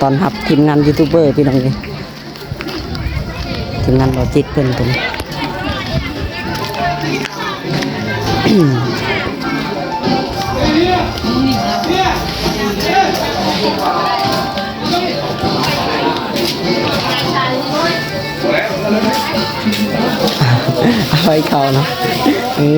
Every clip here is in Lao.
ຕ້ອນຮັບທີມງານຢູທູບເບີພີ່ນ້ອງເອີຍ ທີມງານລອຈິກເພິ່ນຕົວນີ້ ເອົາໄວ້ເຂົ້າເນາະ ເອີ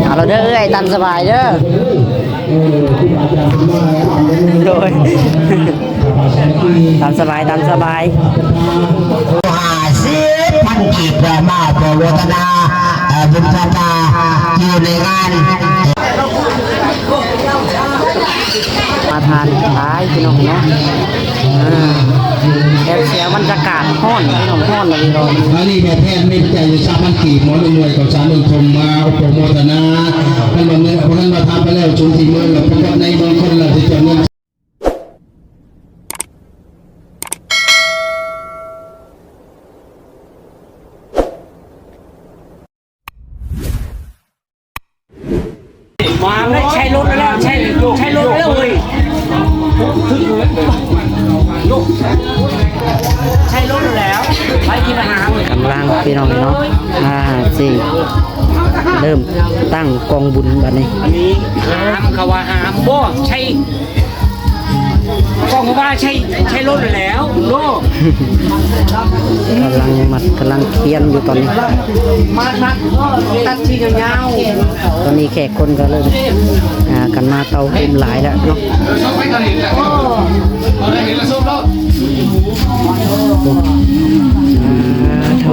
ເອົາລະເດີເອື້ອຍ ຕາມສະບາຍເດີ ໂດຍ ຕາມສະບາຍ ຕາມສະບາຍ ຫ້າສິບພັນກີບ ເພື່ອມາເພື່ອໂມທະນາ ເອີ ບຸນຊາຕາ ຢູ່ໃນງານ ມາທານຫຼາຍພີ່ນ້ອງເນາະ ເອີ ແບບເສຍບັນຍາກາດ ຮ້ອນພີ່ນ້ອງ ຮ້ອນອີ່ຫຼີເນາະ ອັນນີ້ແມ່ແພດເມັດໃຈຢູ່ສາມພັນກີບ ໝໍໜຶ່ງໜ່ວຍ ເຂົ້າສານໜຶ່ງຖົງ ມາອະນຸໂມທະນາ ເພິ່ນວ່າເງິນ ເພິ່ນວ່າທານໄປແລ້ວ ຊົນທີ່ເມືອງ ແລ້ວເພິ່ນກັບໃນເມືອງຄົນລະທີ່ຈຳເງິນ ມາໄດ້ໃຊ້ລົດແລ້ວ ໃຊ້ ໃຊ້ລົດແລ້ວເວີຍ ໃຊ້ລົດແລ້ວ ໄປກິນອາຫານ ກຳລັງພີ່ນ້ອງເນາະ ອ່າ ຊິເລີ່ມຕັ້ງກອງບຸນບັດນີ້ ອັນນີ້ຫາມ ເຂົາວ່າຫາມບໍ່ໃຊ້ ກອງວ່າໃຊ້ ໃຊ້ລົດແລ້ວໂລ ກຳລັງມັດ ກຳລັງຂຽນຢູ່ຕອນນີ້ ມັດ ມັດ ຕັດທີ່ຍາວໆ ຕອນນີ້ແຂກຄົນກໍເລີ່ມ ອ່າ ກັນມາເຕົ້າໂຮມຫຼາຍແລ້ວເນາະ ໂອ້ ອ່າ ໂທ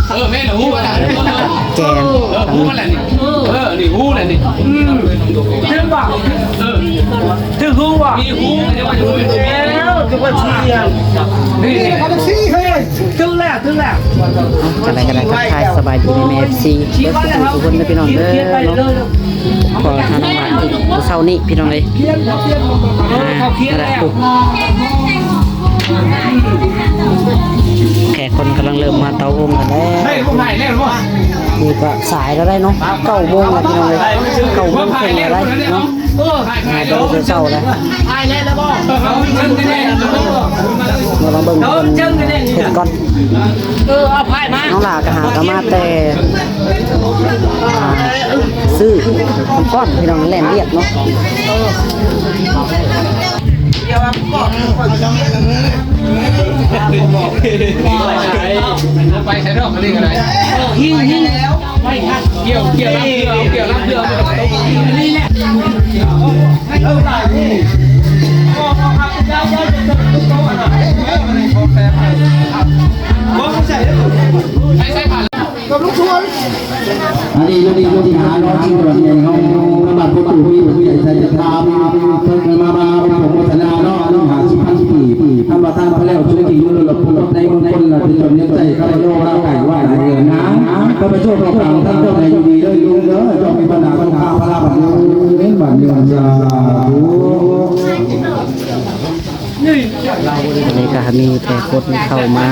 ເອີ ແມ່ນ ຮູ້ວ່າ ແກງ ເອີ ຮູ້ແລ້ວນີ້ ເອີ ນີ້ຮູ້ແລ້ວນີ້ ອືມ ຖືກບໍ່? ເອີ ຖືກຮູ້ບໍ່? ມີຮູ້ ແລ້ວ ຖືກວ່າຊີ້ ນີ້ ນີ້ ນີ້ ຖືກແລ້ວ ຖືກແລ້ວ ຈັ່ງໃດກໍໄດ້ ທັກທາຍສະບາຍດີແມ່ໆ ເອັຟຊີ ເບິດສູ່ທຸກຄົນເດີພີ່ນ້ອງເດີເນາະ ພໍທາງບ້ານອີກມື້ເຊົ້ານີ້ພີ່ນ້ອງເອີຍ ອ່າ ນັ້ນແຫຼະ ແຂກຄົນກຳລັງເລີ່ມມາເຕົ້າໂຮມກັນແລ້ວ ນີ້ກໍສາຍແລ້ວໄດ໋ເນາະ ເກົ້າໂມງແລ້ວພີ່ນ້ອງເອີຍ ເກົ້າໂມງເຄິ່ງແລ້ວໄດ໋ເນາະ ອ່າ ເບິ່ງແຕ່ເຊົ້າແລ້ວ ດຽວມາເບິ່ງເພິ່ນເຮັດກ່ອນ ເອີ ເອົາພາຍມາ ນ້ອງຫຼ້າກໍຫາກໍມາແຕ່ ອ່າ ຊື້ນ້ຳກ້ອນ ພີ່ນ້ອງ ແລ່ນວຽກເນາະ ໄປໃສ່ດອກອັນນີ້ກໍໄດ້ ເອີ ຫິ້ງ ຫິ້ງ ກ່ຽວ ກ່ຽວລຳເທື່ອ ກ່ຽວລຳເທື່ອ ນີ້ແຫຼະ ອັນນີ້ລູກ ລູກທີ່ຫານ້ອງທີ່ວ່າແມ່ນເຮົາ ນຳບັດປະຕູມີຜູ້ໃຫຍ່ໃສ່ຈະຖາມ ເພິ່ນມາ ມາອະນຸໂມທະນາເນາະ ອັນນີ້ຫ້າສິບພັນກີບ ທ່ານວ່າທານໄປແລ້ວ ຊົນທີ່ຢູ່ລອບໆໃນເມືອງຄົນລະທີ່ຕົນຍັງໃຊ້ຂ້າພະເຈົ້າວ່າໄກ່ວ່ານາງ ຂ້າພະເຈົ້າຂໍກາບທ່ານເຈົ້າໃຫ້ຢູ່ດີເດີລຸງເດີ ເຈົ້າມີບັນດາສຸຂະພະລາບາດເງິນບາດເງິນ ສາທຸ ນີ້ກໍມີແຕ່ຄົນເຂົ້າມາ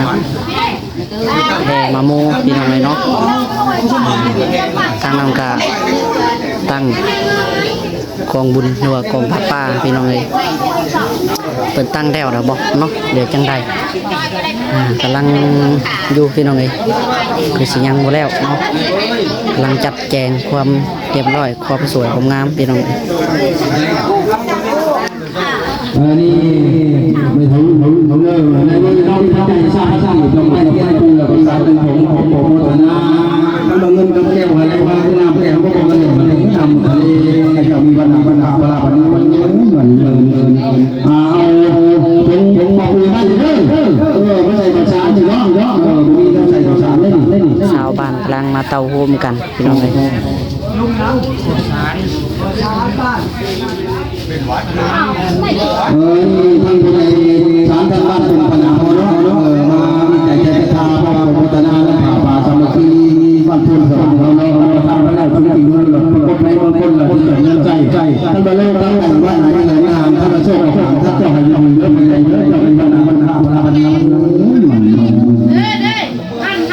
ແຫ່ມາໂມພີ່ນ້ອງເອີຍເນາະ ທາງນັ້ນກະຕັ້ງກອງບຸນ ຫຼືວ່າກອງຜ້າປ່າພີ່ນ້ອງເອີຍ ເພິ່ນຕັ້ງແຖວແລ້ວບໍ່ເນາະ ເດີຈັ່ງໃດ ອ່າ ກຳລັງຢູ່ພີ່ນ້ອງເອີຍ ຄືຊິຍັງບໍ່ແລ້ວເນາະ ກຳລັງຈັດແຈງຄວາມຮຽບຮ້ອຍ ຄວາມສວຍຄວາມງາມພີ່ນ້ອງເອີຍ. ອັນນີ້ແມ່ເຖົ້າ ເຖົ້າ ເຖົ້າເດີ ໃນມື້ນີ້ເຮົາໄດ້ໃຈສາມສິບ ດອກໄມ້ທຽນພູ ແລ້ວກໍສາດໜຶ່ງຖົງ ຂໍອະນຸໂມທະນາ ຄັນວ່າເງິນກັບແກ້ວ ໃຫ້ໄຫຼມາຄືນ້ຳແກ້ວ ບໍ່ບໍ່ເງິນ ມັນເປັນນ້ຳທະເລ ໃຫ້ເຈົ້າມີວັນນາ ວັນນາ ພະລາ ວັນນາ ວັນເງິນ ວັນເງິນ ອ່າ ເອົາຖົງ ຖົງມາປູໃຫ້ເດີ ເອີ ມາໃສ່ເຂົ້າສານເດີເນາະ ເອີ ບໍ່ມີເງິນໃສ່ເຂົ້າສານເດ້ນີ້ ຊາວບ້ານກຳລັງມາເຕົ້າໂຮມກັນ ພີ່ນ້ອງເອີຍ ເອີ ທາງຜູ້ໃຫຍ່ສານທາງບ້ານຕົງປະນາເຮົາເນາະ ເອີ ມາມີໃຈໃຈສະຖາ ພ້ອມອະນຸໂມທະນາ ແລະ ຜ້າປ່າສາມັກຄີ ບ້ານໂພນສະຫວ່າງເຮົາເນາະ ເຮົາທານໄປແລ້ວ ທຸກທີ່ເມືອງ ແລະ ຄົນໃນເມືອງຄົນລະທີ່ຈະເງິນໃຈ ທ່ານບໍ່ເລີກຕັ້ງໃນວັດໃນເຮືອນນາງ ທ່ານບໍ່ໂຊກອອກທາງ ທ່ານເຈົ້າໃຫ້ຢູ່ດີເດີ ເປັນໃຫຍ່ເດີ ເຈົ້າເປັນບັນດາບັນດາ ເອີ ເອີ ເອີ ເອີ ເອີ.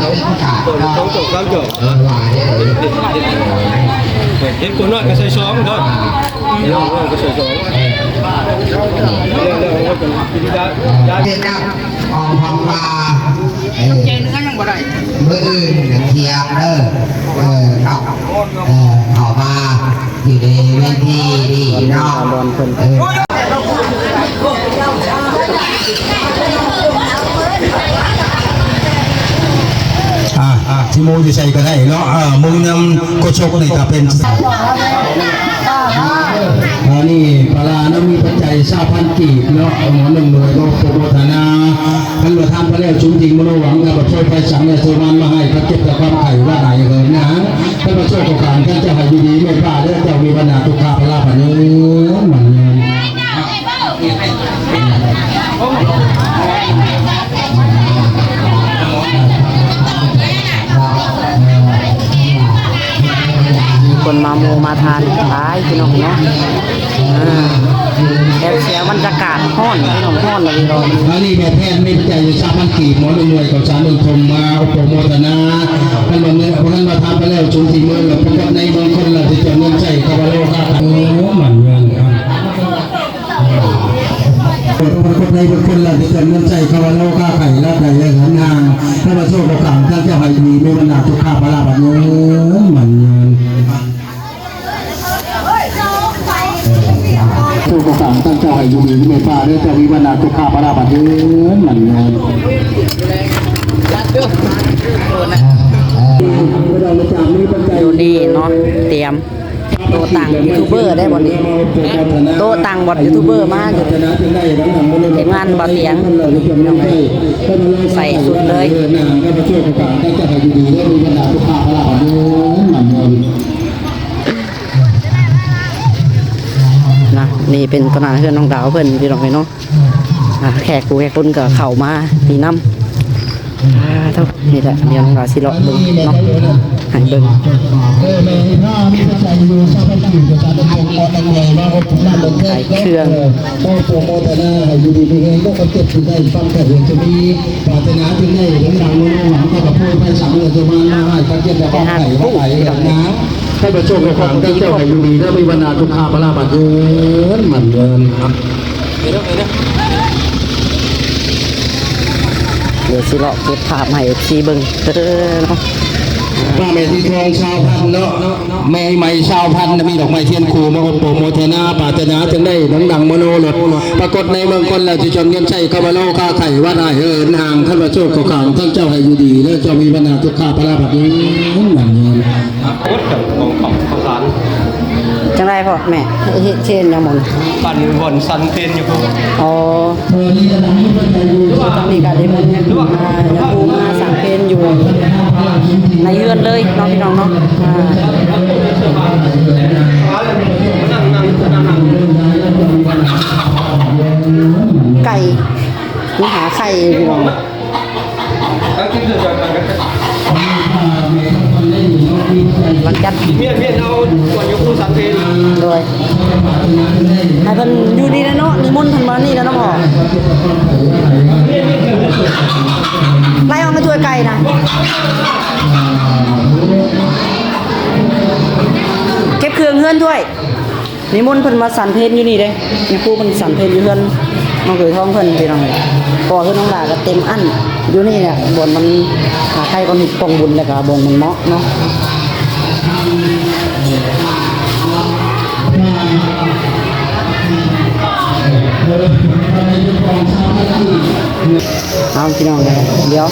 ຕົວໜຶ່ງສອງຈອກສາມຈອກ ເອີ ວ່າເດ້ ເຫັນຄົນນ້ອຍກໍໃສ່ສອງເດີ ເຫັນຄົນນ້ອຍກໍໃສ່ສອງ ເອີ ແລ້ວ ແລ້ວເຮົາກໍກິນຢາ ຢາ ເຮັດນຳ ອອກຄວາມວ່າ ເອີ ມື້ອື່ນກະທ່ຽງເດີ ເອີ ເນາະ ເອີ ເຂົ້າມາຢູ່ໃນເວທີນີ້ເນາະ ເອີ ອ່າ ຊິໂມຢູ່ໃສກໍໄດ້ເນາະ ເອີ ໂມນຳໂຄສົກນີ້ກໍເປັນ ອັນນີ້ປາລານະ ມີປັດໄຈຊາວພັນກີບເນາະ ໝໍໜຶ່ງໜ່ວຍ ກໍໂປໂມທະນາ ຄັນວ່າທານໄປແລ້ວ ຊຸມຈິງມະໂນຫວັງ ຂ້າພະເຈົ້າໄພສັງ ແລະ ເຊີມານມາໃຫ້ ຄັນເຈັບຈາກຄວາມໄຂ້ ວ່າໄດ້ເຫີນນາງ ຂ້າພະເຈົ້າກໍການ ທ່ານເຈົ້າໃຫ້ຢູ່ດີ ເມດຕາ ແລະ ເຈົ້າມີບັນດາທຸກຂ້າພະລາບາດເງິນໝັ້ນເງິນ ມີຄົນມາໂມມາທານຫຼາຍພີ່ນ້ອງເນາະ ເອີ ແບບເສຍບັນຍາກາດ ຮ້ອນພີ່ນ້ອງ ຮ້ອນອີ່ຫຼີດອກ ອັນນີ້ແມ່ແພດມີປັດໄຈຢູ່ສາມພັນກີບ ໝໍໜຶ່ງໜ່ວຍ ເຂົ້າສານໜຶ່ງຖົງ ມາໂປໂມທະນາ ເພິ່ນວ່າເມື່ອເພິ່ນວ່າທານໄປແລ້ວ ຊຸມທີ່ເມືອງ ແລ້ວ ປະກອບໃນເມືອງຄົນລະທີ່ຈະເງິນໃຊ້ ເຂົາວ່າໂລກາ ໂອ້ ໝັ້ນເງິນ ປະກົດໃນບຸກຄົນລະທີ່ຈຳນວນໃຈ ເຂົາວ່າໂລກາໄຂລາບໃດແລະເຮືອນຮ່າງ ຂ້າພະເຈົ້າກໍການ ທ່ານເຈົ້າໃຫ້ດີ ມີບັນດາທຸກຂ້າພະລາບາດເງິນໝັ້ນເງິນ ເຈົ້າກໍການ ທ່ານເຈົ້າໃຫ້ຢູ່ດີມີແມ່ປ້າເດີ ເຈົ້າມີບັນດາທຸກຂ້າພະລາບາດເງິນໝັ້ນເງິນ ຢູ່ນີ້ເນາະ ຕຽມ ໂຕະຕັ່ງຢູທູບເບີໄດ້ບ່ອນນີ້ ໂຕະຕັ່ງບ່ອນຢູທູບເບີມາຢູ່ ທີມງານບ່ອນຕຽງ ໃສ່ຊຸດເລີຍ ນະ ນີ້ເປັນຕໍ່ໜ້າເຮືອນນ້ອງດາວເພິ່ນ ພີ່ນ້ອງເອີຍເນາະ ອ່າ ແຂກຜູ້ແຂກຄົນກໍເຂົ້າມານີ້ນຳ ອ່າ ໂທ້ ນີ້ແຫຼະ ດຽວນ້ອງດາວຊິເລາະເບິ່ງເນາະ ໃຫ້ເບິ່ງ ເອີ ແມ່ນພາມີພະໄຈຢູ່ຊາວພັນກີບ ກໍຈະໄດ້ຕົກເກາະນຳແມ່ມາອົບນຳເບິ່ງແທ້ ຂາຍເຄື່ອງ ເອີ ຂໍໂປໂມທະນາໃຫ້ຢູ່ດີມີແຮງ ບໍ່ເຈັບຊິໄດ້ ຄວາມໄຂ້ເຫັນຈະມີ ປາຖະໜາສິ່ງໃດ ເຖິງດັ່ງມະໂນຫວັງ ກໍຂະໂພຍໄພສັງເລີດ ຈະມາມາໃຫ້ ຄັນເຈັບແຕ່ຄວາມໄຂ້ວ່າໄດ້ເດີນນາງ ໃຫ້ປະໂຊກຂອງເຈົ້າໃຫ້ຢູ່ດີ ແລະ ມີບັນດາທຸກຂ້າພະລາບາດເງິນໝັ້ນເງິນ ດຽວຊິເລາະເກັບພາບໃຫ້ເອັຟຊີເບິ່ງເດີເນາະ ປ້າແມ່ສີທອງຊາວພັນເນາະ ແມ່ໃໝ່ຊາວພັນ ມີດອກໄມ້ທຽນຄູ່ມາອົບໂປໂມທະນາ ປາດຖະໜາຈັ່ງໃດ ດັງໆມະໂນລົດ ປາກົດໃນເມືອງຄົນ ແລ້ວຈະຈອນເງິນໃຊ້ ເຂົ້າມາໂລຄ້າຂາຍວ່າໄດ້ເອີນຫ່າງ ຄັນວ່າໂຊກກໍຂ້າງ ທັງເຈົ້າໃຫ້ຢູ່ດີ ແລະເຈົ້າມີບັນຫາທຸກຂ້າພະລາບາດນີ້ ມັນເງິນ ກົດກັບຂອງເຂົາເຂົ້າສານ ຈັ່ງໃດພໍ່ແມ່ເຮັດເຊນຫຍັງໝົດ ປັ້ນບ່ອນສັນເພນຢູ່ພຸ້ນ ອໍ ຕອນນີ້ກະໄດ້ມາ ອ່າ ຍາຄູມາສັນເພນຢູ່ໃນເຮືອນເລີຍເນາະ ພີ່ນ້ອງເນາະ ອ່າ ໄກ່ ມາຫາໄຂ່ ພີ່ນ້ອງ ຫຼັງຈາກ ໂດຍ ໃຫ້ເພິ່ນຢູ່ນີ້ແຫຼະເນາະ ນິມົນເພິ່ນມານີ້ແຫຼະເນາະພໍ່ ໄລ່ອອກມາຖ້ວຍໄກ່ນະ ເກັບເຄື່ອງເຮືອນຖ້ວຍ. ນິມົນເພິ່ນມາສັນເພນຢູ່ນີ້ເດ້ ຍາຄູເພິ່ນສັນເພນຢູ່ເຮືອນນ້ອງເຂີຍທອງເພິ່ນ ພີ່ນ້ອງເອີຍ ເພາະວ່າເຮືອນນ້ອງຫຼ້າກໍເຕັມອັ້ນຢູ່ນີ້ແຫຼະ ບ່ອນມັນ ອ່າ ໃກ້ກັບກອງບຸນ ແລ້ວກໍບ່ອນມັນເໝາະເນາະ ເອົາ ພີ່ນ້ອງເອີຍ ດຽວ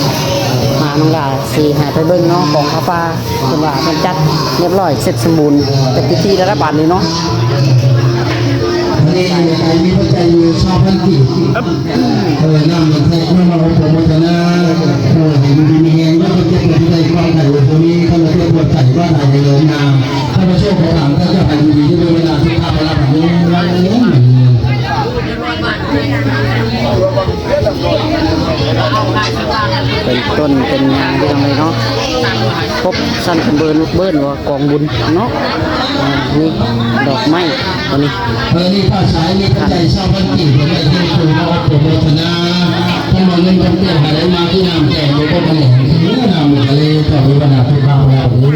ອ່າ ນ້ອງຫຼ້າຊິໃຫ້ໄປເບິ່ງເນາະ ກອງຜ້າປ່າ ເພິ່ນວ່າເພິ່ນຈັດຮຽບຮ້ອຍເສັດສົມບູນ ເປັນພິທີແລ້ວລະບາດນີ້ເນາະ ອັນນີ້ມີປັດໄຈຢູ່ຊາວພັນກີບ ເອີ ນ້ຳມັນແທກມາເອົາໂປໂມທະນາ ເອີ ໃຫ້ຢູ່ດີມີແຮງ ແລ້ວກໍເຈັບໄດ້ຄວາມໄຂ້ບໍ່ມີ ຄັນວ່າເຈັບປວດໄຂ້ວ່າໄດ້ເລີຍນາ ຖ້າວ່າໂຊກຂອງເຈົ້າໃຫ້ຢູ່ດີ ເວລາສຸຂະພາບ ເປັນຕົ້ນເປັນຫຍັງ ພີ່ນ້ອງເອີຍເນາະ ຄົບຊັ້ນເປັນເບີນລູກເບີນວ່າກອງບຸນເນາະ ອ່າ ນີ້ດອກໄມ້ຕົວນີ້ ເອີ ນີ້ຜ້າສາຍ ນີ້ປັດໄຈຊາວພັນກີບ ເພິ່ນໄດ້ເຮັດໂຕມາອອກໂປໂມທະນາ ເພິ່ນວ່າເງິນຄຳແກ້ວໃຫ້ໄດ້ມາຄືນ້ຳແກ້ວ ບໍ່ຕ້ອງໄປແຫຼງ ຄືນ້ຳທະເລ ເຈົ້າມີບັນຫາສຸຂະພາບແລ້ວ ເອີ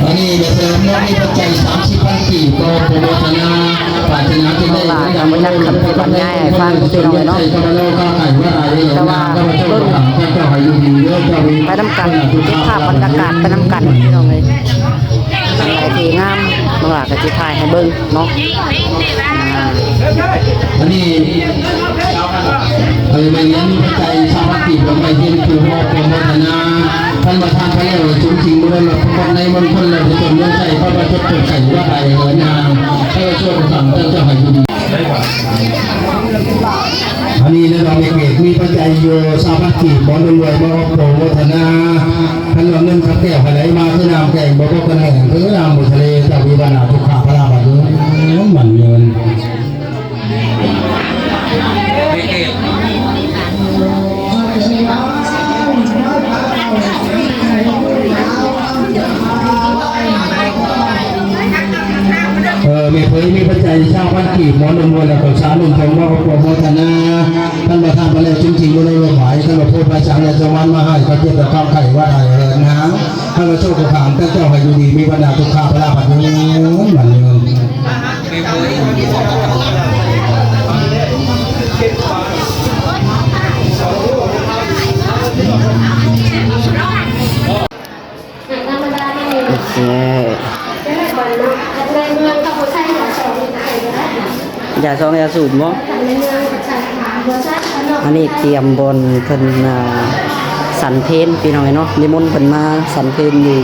ອັນນີ້ແມ່ເສີມເນາະ ມີປັດໄຈສາມສິບພັນກີບ ກໍໂປໂມທະນາ ປາດຖະໜາທີ່ໄດ້ ນ້ອງຫຼ້າກໍບໍ່ຢາກເຂົ້າໄປບັນຍາຍໃຫ້ຟັງ ພີ່ນ້ອງເອີຍເນາະ ແຕ່ວ່າເບິ່ງໄປນຳກັນ ເກັບພາບບັນຍາກາດໄປນຳກັນ ພີ່ນ້ອງເອີຍ ອັນໃດທີ່ງາມ ນ້ອງຫຼ້າກໍຊິຖ່າຍໃຫ້ເບິ່ງເນາະ ອ່າ ອັນນີ້ ເອີ ແມ່ນເງິນໃຈຊາວພັນກີບ ໄປເຮັດຜູ້ຮອດໂປໂມທະນາ ທ່ານປະທານໄປແລ້ວ ສົມຈິງບໍ່ໄດ້ຮັບພອນໃນມງຄົນ ແລ້ວຈະເປັນເງິນໃຊ້ ເພາະວ່າເຈັບປ່ວຍໄຂ້ວ່າໄດ້ເລີຍນາ ເພື່ອຊ່ວຍການເຈົ້າໃຫ້ຢູ່ດີ ອັນນີ້ນະ ດອກເກດ ມີປັດໄຈຢູ່ຊາວພັນກີບ ຂໍລວຍໆ ມາອອກໂປໂມທະນາ ຄັນວ່າເງິນຄຳແກ້ວໃຫ້ໄດ້ມາຄືນ້ຳແກ້ວ ບໍ່ບໍ່ກັນແຫ້ງ ຄືນ້ຳທະເລ ເຈົ້າມີບັນຫາທຸກຂ້າພະລາບາດເງິນ ມັນເງິນ ເອີ ແມ່ເຜີຍມີປັດໄຈຊາວພັນກີບ ໝໍນົມນວດ ແລ້ວກໍຊານົມທອງ ມາອອກໂປໂມທະນາ ທ່ານປະທານໄປແລ້ວ ຈຶ່ງຊິບໍ່ໄດ້ລົມຫາຍ ທ່ານວ່າໂພດພາສັງ ແລະ ສະຫວັນມາໃຫ້ ກໍເຈັບແຕ່ຄວາມໄຂ້ຫວັດ ໄອ ເອີ ໜາວ ທ່ານວ່າໂຊກກໍຂ້າມ ແຕ່ເຈົ້າໃຫ້ຢູ່ດີ ມີບັນດາທຸກຂ້າພະລາບາດເງິນ ບັດເງິນ ຢາຊອງຢາສູບບໍ່? ອັນນີ້ຕຽມບ່ອນເພິ່ນ ອ່າ ສັນເພນ ພີ່ນ້ອງເອີຍເນາະ ນິມົນເພິ່ນມາສັນເພນຢູ່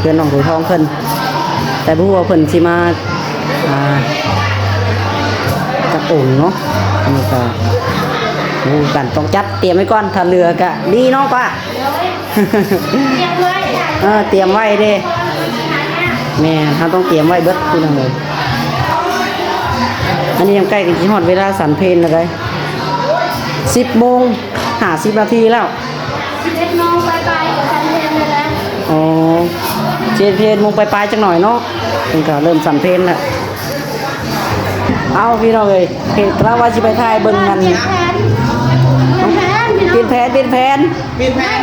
ເຮືອນນ້ອງໂພທອງເພິ່ນ ແຕ່ບໍ່ຮູ້ວ່າເພິ່ນຊິມາ ອ່າ ຈັກອົງເນາະ ອັນນີ້ກໍບໍ່ຮູ້ກັນ ຕ້ອງຈັດຕຽມໄວ້ກ່ອນ ຖ້າເຫຼືອກະດີເນາະປ້າ ຕຽມໄວ້ ເອີ ຕຽມໄວ້ເດ້ ແມ່ນ ເຮົາຕ້ອງຕຽມໄວ້ເບິດ ພີ່ນ້ອງເອີຍ ອັນນີ້ຍັງໃກ້ກໍຊິຮອດເວລາສັນເພນແລ້ວເດ້ ສິບໂມງຫ້າສິບນາທີແລ້ວ ສິບເອັດໂມງປາຍໆກໍສັນເພນແລ້ວ ອໍ ສິບເອັດໂມງປາຍໆຈັກໜ້ອຍເນາະ ເພິ່ນກໍເລີ່ມສັນເພນແລ້ວ ເອົາ ພີ່ນ້ອງເອີຍ ເຫັນລາວວ່າຊິໄປຖ່າຍເບິ່ງນັ້ນ ປ່ຽນແຜນ ປ່ຽນແຜນ ປ່ຽນແຜນ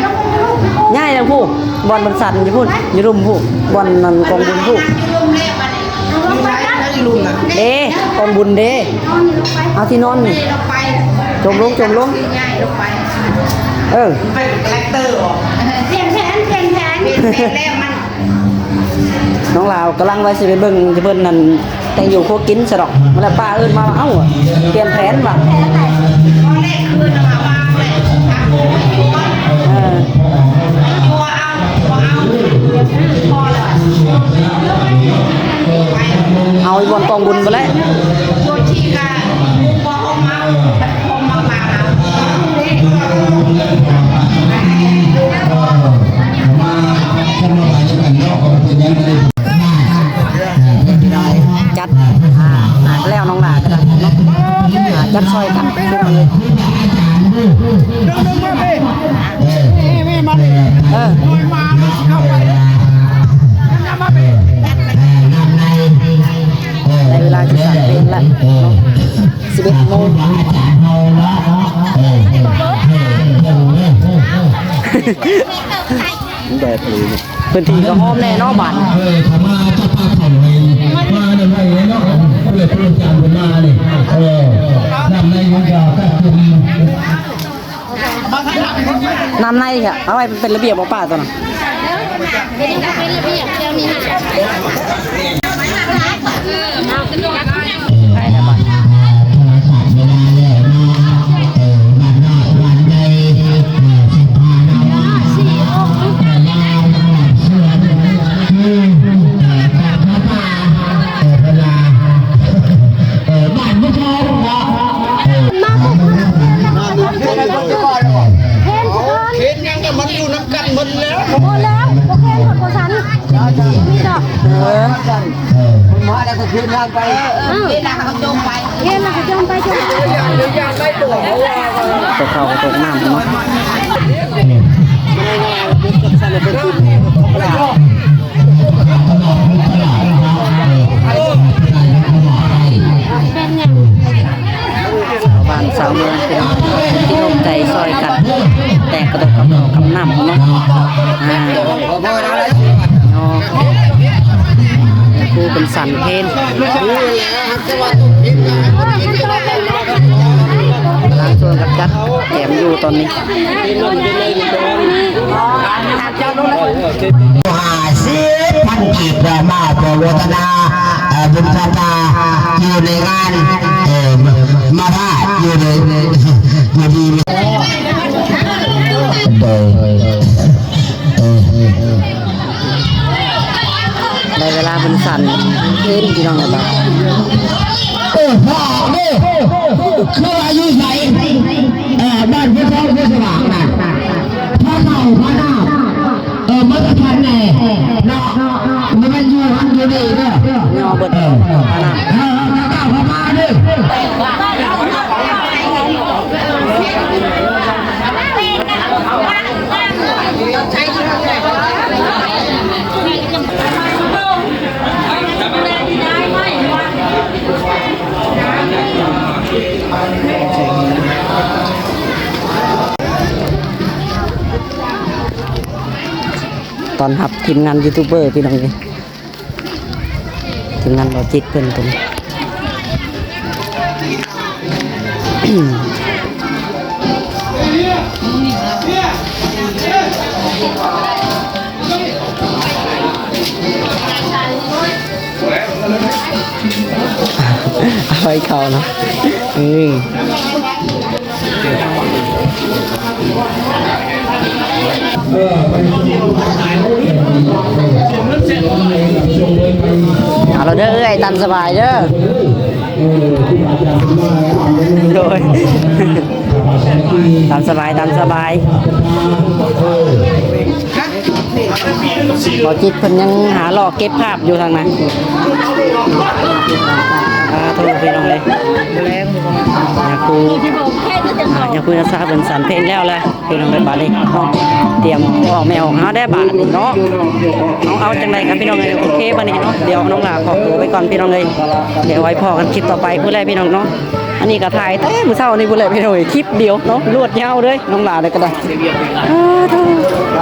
ຍ້າຍທາງຜູ້ ບ່ອນມັນສັນຢູ່ພຸ້ນ ຢູ່ລຸ່ມຜູ້ ບ່ອນນັ້ນກອງບຸນຜູ້ ເດ້ ກອງບຸນເດ້ ເອົາທີ່ນອນນີ້ ຈົມລົງ ຈົມລົງ ເອີ ປ່ຽນແຜນ ປ່ຽນແຜນ ປ່ຽນແຜນແລ້ວມັນ ນ້ອງລາວກຳລັງວ່າຊິໄປເບິ່ງເພິ່ນນັ້ນ ແຕ່ງຢູ່ຄົວກິນຊະດອກ ແລ້ວປ້າເອີ້ນມາວ່າ ເອົ້າ ປ່ຽນແຜນວ່າ ຕອນແລກຄືນວ່າ ເອີ ເອົາຢູ່ບ່ອນກອງບຸນພຸ້ນແຫຼະ. ຈັດ ອ່າ ໜ້າຈະແລ້ວ ນ້ອງຫຼ້າກໍໄດ້ເນາະ ອ່າ ຈັດຊ່ອຍກັນພີ່ນ້ອງເອີຍ. ເອີ ໄດ້ເວລາຊິສັນເພງລະເນາະ ສິບເອັດໂມງ. ແດດດີ ພື້ນທີ່ກໍຫອມແນ່ເນາະບາດນີ້. ເອີ ເຂົ້າມາຈັບປາເຂົ້າໃນ ມາໃນໄວເນາະ ເພື່ອເພື່ອຈານເພິ່ນມານີ້ ເອີ ນ້ຳໃນມັນກໍກັກກິນ ນ້ຳໃນກະເອົາໄວ້ເປັນລະບຽບບໍ່ປ້າຕົວນັ້ນ. ເຫັນຫຍັງ ມັນຢູ່ນຳກັນໝົດແລ້ວ ບໍ່ແລ້ວ ບໍ່ແມ່ນຄົນບໍ່ສັນ ມີດອກ ເອີ ເພິ່ນມາແລ້ວກໍຄືນທາງໄປ ເອີ ເຫັນແລ້ວກໍຈົ່ມໄປ ເຫັນແລ້ວກໍຈົ່ມໄປ ຈົ່ມໄປ ຕົກເຂົ້າຕົກນ້ຳເນາະ. ເປັນຫຍັງ ຊາວບ້ານຊາວເມືອງເປັນຈິດອົກໃຈຊ່ອຍກັນ ແຕ່ງກະດົກກຳເຂົ້າກຳນ້ຳເນາະ ອ່າ ເນາະ ຄູເພິ່ນສັນເພນ ກຳລັງຊ່ວຍກັນຈັດແຈມຢູ່ຕອນນີ້. ຫ້າສິບພັນກີບ ເພື່ອມາເພື່ອໂມທະນາ ເອີ ບຸນພະປ່າຢູ່ໃນງານ ເອີ ມາພາດຢູ່ໃນ ຢູ່ດີ ໂດຍ ເອີ ໄດ້ເວລາເພິ່ນສັນເພນພີ່ນ້ອງເອີຍ ບາດ ເອີ ພໍ່ເດ້ ຄືວ່າຢູ່ໃສ ເອີ ບ້ານຜູ້ເຖົ້າຜູ້ສະຫວ່າງນັ້ນ ພະເຂົ້າພະນ້ຳ ເອີ ມາທັນແດ່ເນາະ ບໍ່ແມ່ນຢູ່ຫັ້ນຢູ່ນີ້ເດີ ຍໍເບິດ ເອີ ພະນ້ຳ ເອີ ເອີ ເຈົ້າເຂົ້າມາເດີ. ຕ້ອນຮັບທີມງານຢູທູບເບີພີ່ນ້ອງເອີຍ ທີມງານບໍ່ຈິດເພິ່ນຕົວນີ້. ເອົາໄວ້ເຂົ້າເນາະ ອືມ. ເອົາລະເດີເອື້ອຍ ຕາມສະບາຍເດີ ໂດຍ ຕາມສະບາຍ ຕາມສະບາຍ. ບໍ່ຈິດເພິ່ນຍັງຫາເລາະເກັບພາບຢູ່ທາງນັ້ນ ສາທຸພີ່ນ້ອງເອີຍ ຍາຄູ ອ່າ ຍາຄູຍາຊາເພິ່ນສັນເພນແລ້ວແຫຼະ ພີ່ນ້ອງເອີຍ ບາດນີ້ເນາະ ຕຽມອອກແມ່ອອກຫາໄດ້ບາດນີ້ເນາະ ເອົາ ເອົາຈັ່ງໃດກັນພີ່ນ້ອງເອີຍ ໂອເຄ ບາດນີ້ເນາະ ດຽວນ້ອງຫຼ້າຂໍໂຕໄປກ່ອນພີ່ນ້ອງເອີຍ ດຽວໄວ້ພໍ້ກັນຄລິບຕໍ່ໄປພຸ້ນແຫຼະພີ່ນ້ອງເນາະ. ອັນນີ້ກໍຖ່າຍແຕ່ມື້ເຊົ້ານີ້ພຸ້ນແຫຼະພີ່ນ້ອງເອີຍ ຄລິບດຽວເນາະ ລວດຍາວເລີຍ ນ້ອງຫຼ້າເລີຍກໍໄດ້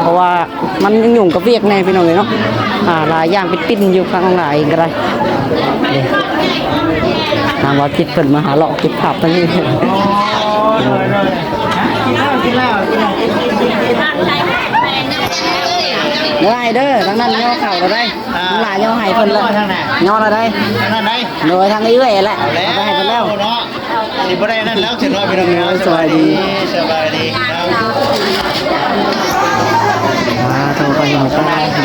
ເພາະວ່າມັນຍັງຫຍຸ້ງກັບວຽກແດ່ພີ່ນ້ອງເອີຍເນາະ ອ່າ ຫຼາຍຢ່າງປິດປິ້ນຢູ່ ທາງນ້ອງຫຼ້າເອງກໍໄດ້ ນີ້ ທາງບ່າວຈິດເພິ່ນມາຫາເລາະເກັບພາບທາງນີ້ ໄດ້ເດີ ທາງນັ້ນຍໍເຂົ້າແລ້ວໄດ໋ ນ້ອງຫຼ້າຍໍໃຫ້ເພິ່ນແລ້ວ ຍໍແລ້ວໄດ໋ ທາງນັ້ນໄດ໋ ໂດຍ ທາງເອື້ອຍແຫຼະ ເອົາໄປໃຫ້ເພິ່ນແລ້ວ ເນາະ ຊິບໍ່ໄດ້ນັ້ນແລ້ວ ສະບາຍດີ ສະບາຍດີ ສະບາຍດີ ອ່າ ໂທໄປ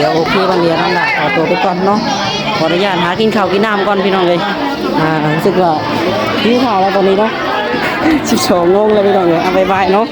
ດຽວໂອເຄ ບັດນີ້ນ້ອງຫຼ້າຂໍຕົວໄປກ່ອນເນາະ ຂໍອະນຸຍາດຫາກິນເຂົ້າກິນນ້ຳກ່ອນພີ່ນ້ອງເອີຍ ອ່າ ຮູ້ສຶກວ່າຫິວເຂົ້າແລ້ວຕອນນີ້ເນາະ ສິບສອງໂມງແລ້ວພີ່ນ້ອງເອີຍ ເອົາ ບາຍບາຍເນາະ.